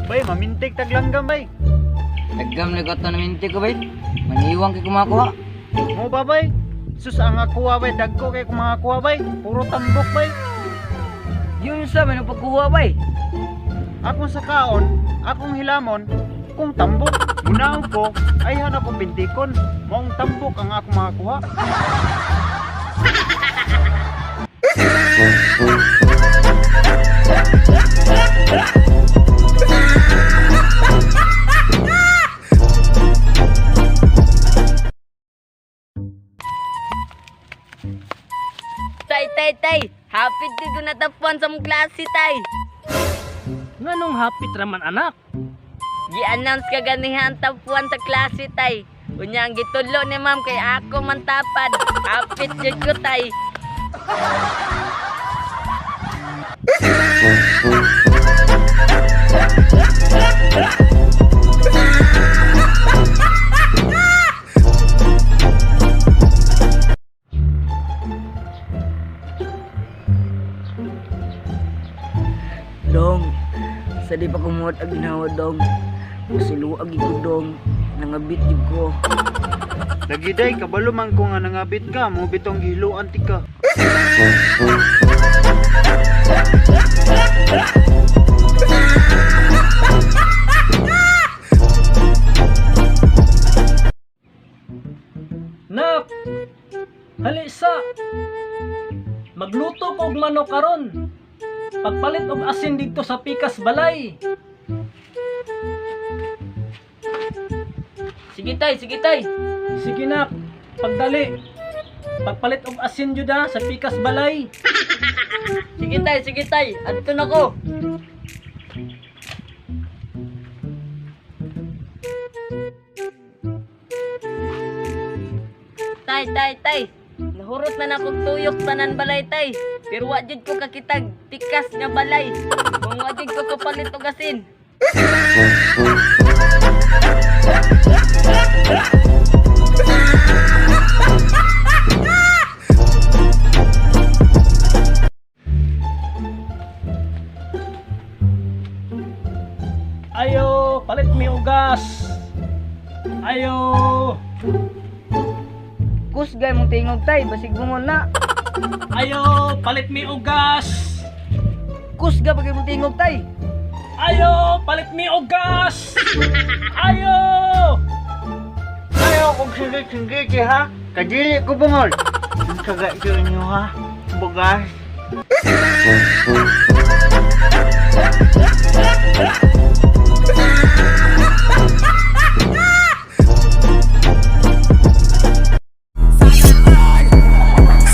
Bay, mamintik taglanggam bay. Naggam na ko na minti ko bay. Maniwang kay kumakuha. Mo ba bay? Sus ang akuha bay, dagko kay kung mga kuha bay. Puro tambok bay. Yun sa may pagkuha bay. Akong sakaon, akong hilamon, kung tambok. Munaw ko, ay hanap kong bintikon. Maong tambok ang akong mga kuha. Tay, tay, tay. Hapit di ko natapuan sa mong klase, tay. Nganong hapit raman anak? Gi-announce ka ganihan tapuan sa klase, tay. Unya ang gitulo ni ma'am kay ako man tapad. Hapit jud ko, tay. Dong, sa di pa kumuot ang ginawa, dong. Masiluag ko, dong. Nangabit jud ko. Lagi day, kabalo man ko nga nangabit ka, mo bitong gihiluan ti ka. Nak! Halisa! Magluto ko og manok karon. Pagpalit og asin dito sa pikas balay. Sige, tay, sige, tay. Sige nak, pagdali. Pagpalit og asin jud ha, sa pikas balay. Sige, tay, sige, tay. Adto na ko. Tay, tay, tay. Nahurot na na kog tuyok tanan balay, tay. Pero wa jud ko kakitag tikas nga balay. Kung wa jud ko kapalit og asin. Ayo, palit mi ugas. Ayo. Kusgay mong tingog, tay, basig bungol na. Ayo, palit mi ugas. Kusga pag mong tingog, tay. Ayo, palit mi ugas. Ayo! Ayaw kong singgit-singgit eh, ha. Kadili ko bungol. Kaga ito inyo ha. Bugas.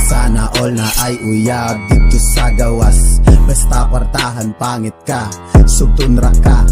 Sana all na ay uyab dito sa gawas. Basta kwartahan pangit ka, sugtun ra ka.